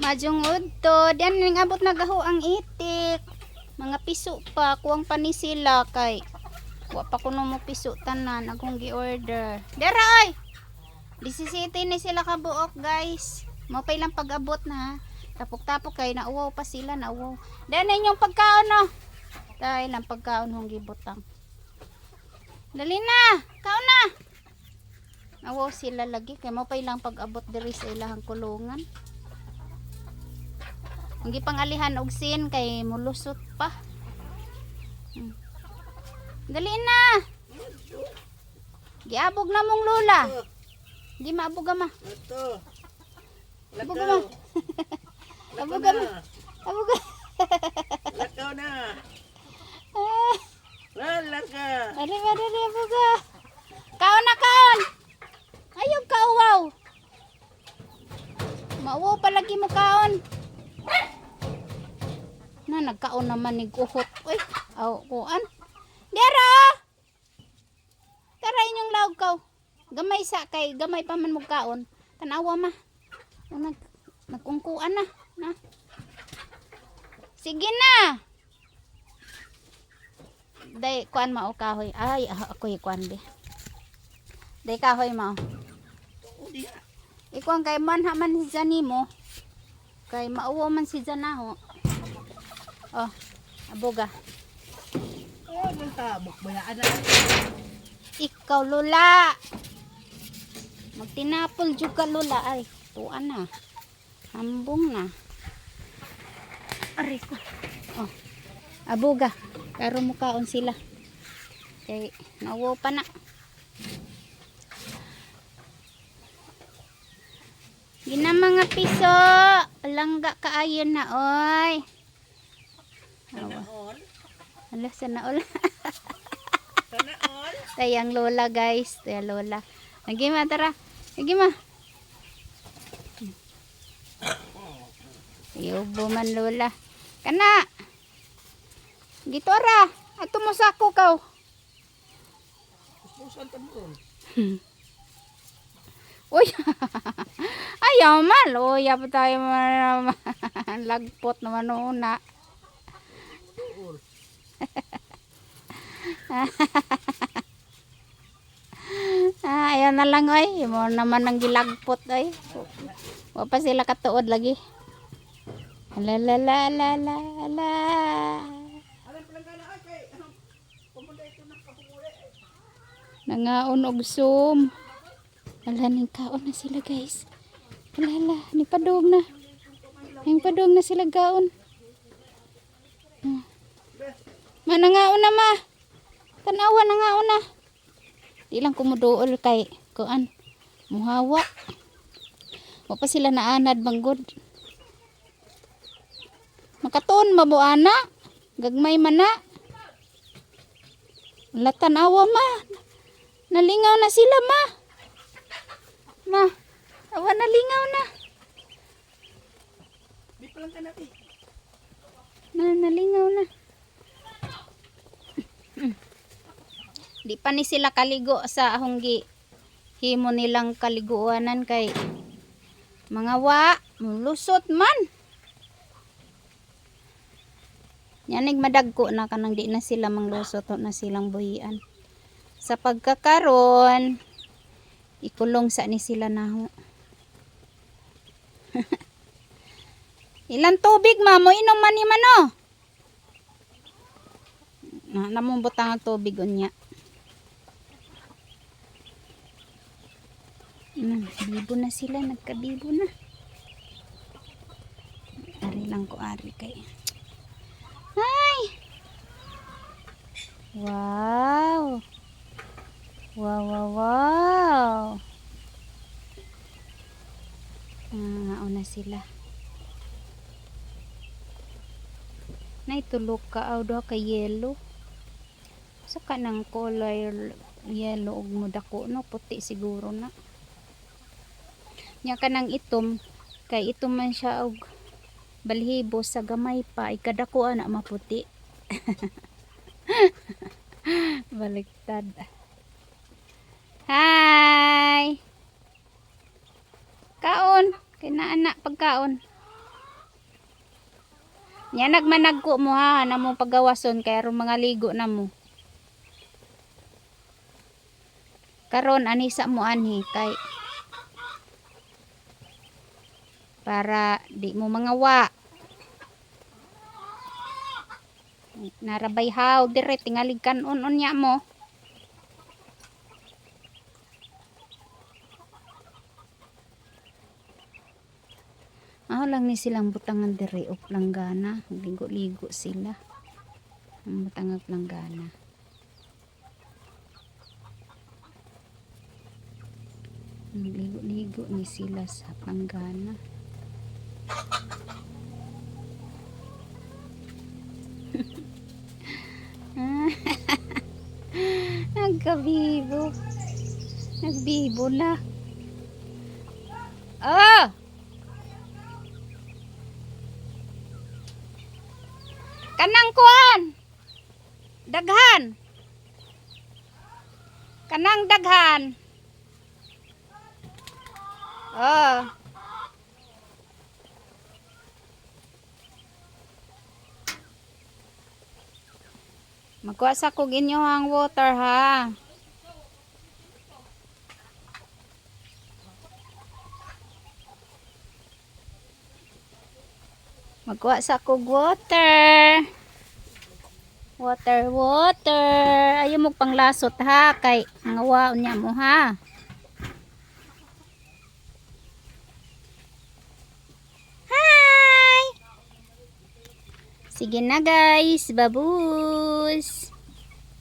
Maayong udto. Diyan ning abot na gaho ang itik. Mga piso pa kuwang pa ni sila kay wa pa kuno mo piso tanan akong gi-order. Dara oy. 17 ni sila kabuok, guys. Mao pa ilang pag-abot na ha. Tapok-tapok kay nauwaw pa sila, nauwaw. Diyan na inyong pagkaon no. Dahil ang pagkaon hong gibutang. Dali na, kaon na. Nauwaw sila lagi kay mao pa ilang pag-abot diri sa ilahang kulungan. Ang gipangalihan og sin kay mulusot pa. Dali na. Giabog na mong lola. Di maabog ma. Ito. Abog ma. Abog ma. Abog. Lakaw na. Ah, Lalaka. Dali ba, dali, abog. Kaon na kaon. Ayaw kauwaw. Mauwaw palagi mo kaon. Na nagkaon naman ni guhot. Uy, aw kuan. Dara! Tara inyong laog kaw. Gamay sa kay gamay pa man mo kaon. Tanawa ma. O, nagkungkuan na. Na. Sige na. Day kuan mao kahoy. Ay, ah, ako'y kuan be. Day kahoy mao. Ikuan kay man ha man si Janimo. Kay mauwaw man si Janaho. Oh, aboga. Oh, nagtabok ba yan? Ikaw, Lola. Magtinapol jud ka, Lola. Ay, tuan na. Ambong na. Aray ko. Oh. Aboga. Karo mukaon sila. Kay nauwaw pa na. Gina mga piso. Palangga kaayo na, oy. Sana all. Ala, sana all. Sana all. Tayang lola, guys. Tayang lola. Lagi ma, tara. Lagi ma. Iubo man lola. Kana. Gitora. Ato mo sako kaw. Puspusan ta mo ron. Uy. Ayaw man. Uy, pa tayo man. Lagpot naman una. Tuol. Ah, ayaw na lang oy. Mo naman ang gilagpot oy. Wa pa sila katuod lagi. La la la la la la. Alam pa lang ka na ay kay pumunta ito ng kahumuli. Nangaon og Zoom. Ala ning kaon na sila, guys. Ala ala, ni padong na. Ning padong na sila gaon. Ah. Ma, nangaon na ma. Tanawa, nangaon na. Di lang kumuduol kay kuan. Muhawa. Wa pa sila naanad manggod. Makatuon mabuana. Gagmay man na. Wala, tanawa ma. Nalingaw na sila ma. Ma, awa, nalingaw na. Di pa lang ka na eh. Na nalingaw na. Di pa ni sila kaligo sa ahong gi himo nilang kaliguanan kay mga wa, mulusot man. Yanig madagko na kanang di na sila manglusot na silang buhian. Sa pagkakaron, ikulong sa ni sila naho. Ilang tubig ma mo inom man ni mano. Na namong butang ang tubig unya. Bibo na sila, nagkabibo na. Ari lang ko ari kay. Hi! Wow! Wow. Ah, na sila. Naitulog ka aw duha ka yellow. Sa kanang kulay yellow ug mudako no, puti siguro na. Nya kanang itom kay itom man siya og balhibo sa gamay pa ay kadako ana maputi. Baliktad. Hi! Kaon. Kay naa na pagkaon. Nya nagmanagko mo ha, na mo pagawason kay aron mga ligo na mo. Karon anisa mo anhi kay para di mo mangawa. Narabay haw dire tingalig kanon unya mo. Aho lang ni silang butangan dire o planggana. Ligo-ligo sila. Ang butangag planggana. Ligo-ligo ni sila sa planggana. Nagkabibo. Nagbibo na. Ah! Kanang kuan. Daghan. Kanang daghan. Oh. Magkuha sa kog inyo ang water ha. Magkuha sa kog water. Water, water. Ayaw mo panglasot ha kay ngawaon niya mo ha. Hi! Sige na guys, babus.